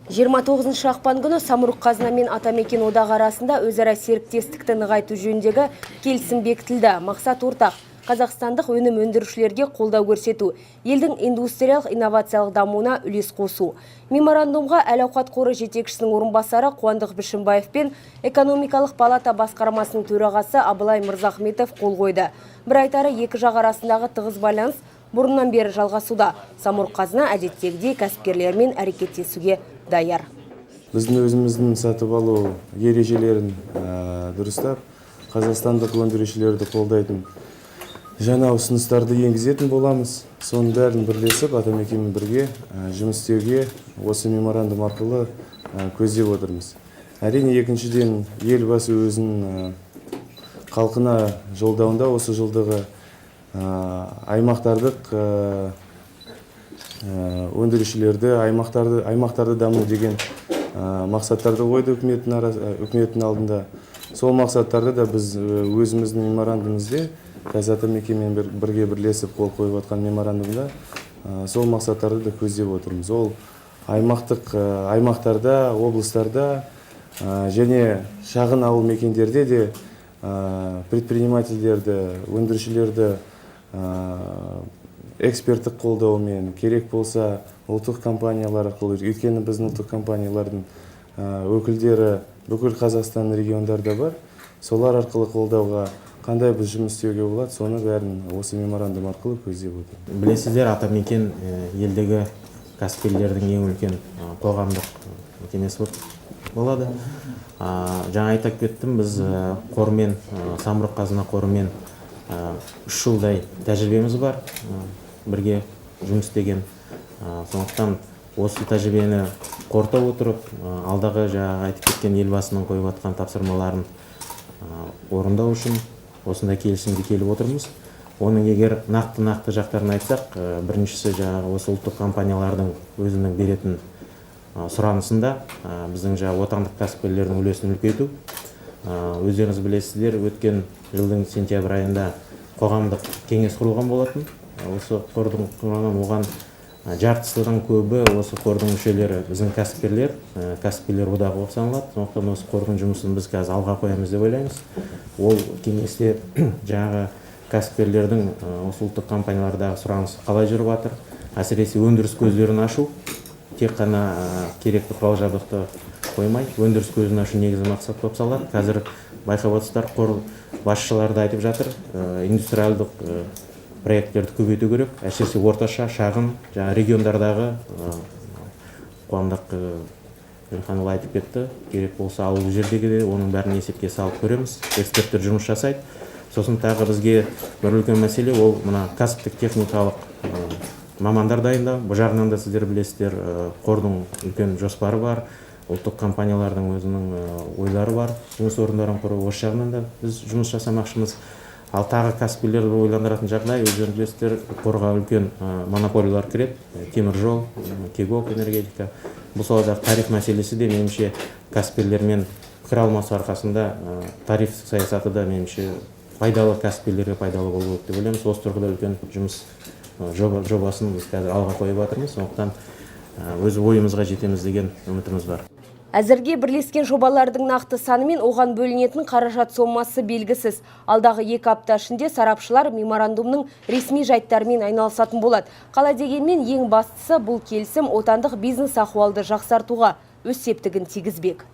29 ақпан күні Самұрық Қазына мен Атамекен одағы арасында өзара серіктестікті нығайту жөніндегі келісім бекітілді. Мақсат ортақ: қазақстандық өнім өндірушілерге қолдау көрсету, елдің индустриялық инновациялық дамуына үлес қосу. Меморандумға Әл-ауқат қоры жетекшісінің орынбасары Қуандық Бішімбаев пен Экономикалық палата басқармасының төрағасы Абылай Мырзахметов қол қойды. Бір айтары, екі жақ арасындағы тығыз байланыс бұрыннан бері жалғасуда. Самұрық Қазына әдеттегідей кәсіпкерлермен әрекеттесуге даяр. Біздің өзіміздің сатып алу ережелерін дұрыстап, қазақстандық өндірушілерді қолдайтын жаңа ұсыныстарды енгізетін боламыз. Соның бәрін бірлесіп, Атамекенмен бірге жұмыс істеуге осы меморандум арқылы көздеп отырмыз. Әрине, екіншіден, Елбасы өзінің халқына жолдауында осы жылдығы аймақтардық өндірушілерді, аймақтарды даму деген мақсаттарды қойды үкіметтің алдында. Сол мақсаттарды да біз өзіміздің меморандумымызде, қазір Атамекенмен бірге бірлесіп қол қойып жатқан меморандумда сол мақсаттарды да көздеп отырмыз. Ол аймақтық аймақтарда, облыстарда және шағын ауыл мекендерде де предпринимательдерді, өндірушілерді эксперттік қолдаумен, керек болса, ұлттық компаниялар арқылы, өйткені біздің ұлттық компаниялардың өкілдері бүкіл Қазақстан региондарда бар, солар арқылы қолдауға қандай біз жұмыс істеуге болады, соны бәрін осы меморандум арқылы көздеп отырмыз. Білесіздер, Атамекен елдегі кәсіпкерлердің ең үлкен қоғамдық мекемесі болып болады. Жаңа айта кеттім, біз қормен, Самұрық Қазына қорымен 3 жылдай тәжірибеміз бар бірге жұмыс істеген. Сондықтан осы тәжірибені қорыта отырып, алдағы жаңағы айтып кеткен Елбасының қойып жатқан тапсырмаларын орындау үшін осындай келісімге келіп отырмыз. Оның егер нақты нақты жақтарын айтсақ, біріншісі, жаңағы осы ұлттық компаниялардың өзінің беретін сұранысында біздің жаңағы отандық кәсіпкерлердің үлесін үлкейту. Өздеріңіз білесіздер, өткен жылдың сентябрь айында қоғамдық кеңес құрылған болатын. Осы қордың құрылған, оған жартысынан көбі осы қордың мүшелері біздің кәсіпкерлер, кәсіпкерлер одағы болып саналады. Сондықтан осы қордың жұмысын біз қазір алға қоямыз деп ойлаймыз. Ол кеңесте жаңағы кәсіпкерлердің осы ұлттық компаниялардағы сұранысы қалай жүріп жатыр, әсіресе өндіріс көздерін ашу, тек қана керекті құрал жабдықты қоймай, өндіріс көзін ашу негізгі мақсат болып саналады. Қазір байқап отырсыздар, қор басшылары да айтып жатыр, индустриалдық проекттерді көбейту керек, әсіресе орташа, шағын, жаңағы региондардағы. Қуандық Әлиханұлы айтып кетті, керек болса, ауыл жердегі де, оның бәрін есепке салып көреміз, эксперттер жұмыс жасайды. Сосын тағы бізге бір үлкен мәселе, ол мына кәсіптік техникалық мамандар дайындау. Бұл жағынан да сіздер білесіздер, қордың үлкен жоспары бар, ұлттық компаниялардың өзінің ойлары бар жұмыс орындарын құру. Осы жағынан да біз жұмыс жасамақшымыз. Ал тағы кәсіпкерлерді ойландыратын жағдай, өздеріңіз білесіздер, қорға үлкен монополиялар кіреді: теміржол, КЕГОК, энергетика. Бұл саладағы тариф мәселесі де, меніңше, кәсіпкерлермен пікір алмасу арқасында тариф саясаты да, меніңше, пайдалы, кәсіпкерлерге пайдалы болу керек деп ойлаймыз. Осы тұрғыда үлкен жұмыс жобасын біз қазір алға қойып жатырмыз. Сондықтан өз ойымызға жетеміз деген үмітіміз бар. Әзірге бірлескен жобалардың нақты саны мен оған бөлінетін қаражат сомасы белгісіз. Алдағы 2 апта ішінде сарапшылар меморандумның ресми жайттарымен айналысатын болады. Қалай дегенмен, ең бастысы, бұл келісім отандық бизнес ахуалды жақсартуға өз септігін тигізбек.